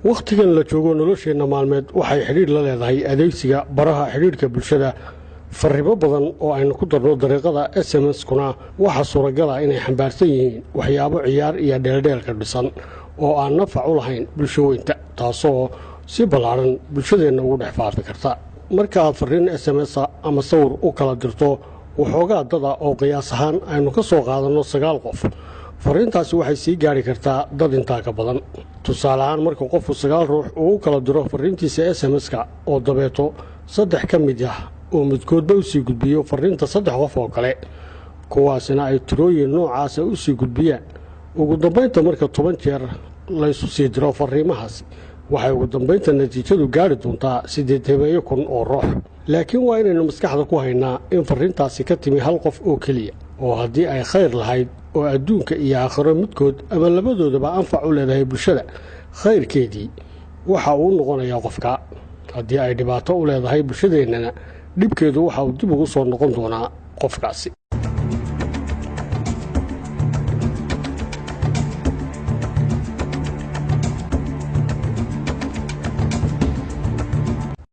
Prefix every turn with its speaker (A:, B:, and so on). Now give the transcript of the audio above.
A: Wakhtigan la joogo, nolosheenna maalmeed waxay xidhiidh la leedahay adeegsiga baraha xidhiidhka bulshada. Farriimo badan oo aynu ku darno dariiqada SMS-kuna waxaa suuragala inay xambaarsan yihiin waxyaabo ciyaar iyo dheeldheelka dhisan oo aan nafac u lahayn bulshaweynta, taasoo si ballaadhan bulshadeenna ugu dhex faafi karta. Marka aad farriin SMS ama sawir u kala dirto waxoogaa dada oo qiyaas ahaan aynu ka soo qaadanno sagaal qof, farriintaasi waxay sii gaari kartaa dad intaa ka badan. Tusaale ahaan, marka qofku sagaal ruux uu u kala diro farriintiisa SMS-ka oo dabeeto saddex ka mid ah oo midkoodba u sii gudbiyo farriinta saddex qof oo kale, kuwaasina ay tirooyin noocaasa u sii gudbiyaan, ugu dambaynta marka 10 jeer laysu sii diro farriimahaasi, waxay ugu dambaynta natiijadu gaari doontaa 80,000 oo ruux. Laakiin waa inaynu maskaxda ku haynaa in farriintaasi ka timi hal qof oo keliya, oo haddii ay khayr lahayd oo adduunka iyo aakhiro midkood ama labadoodaba anfac u leedahay bulshada, khayrkeedii waxa uu noqonayaa qofka. Haddii ay dhibaato u leedahay bulshadeennana, dhibkeedu waxa uu dib ugu soo noqon doonaa qofkaasi.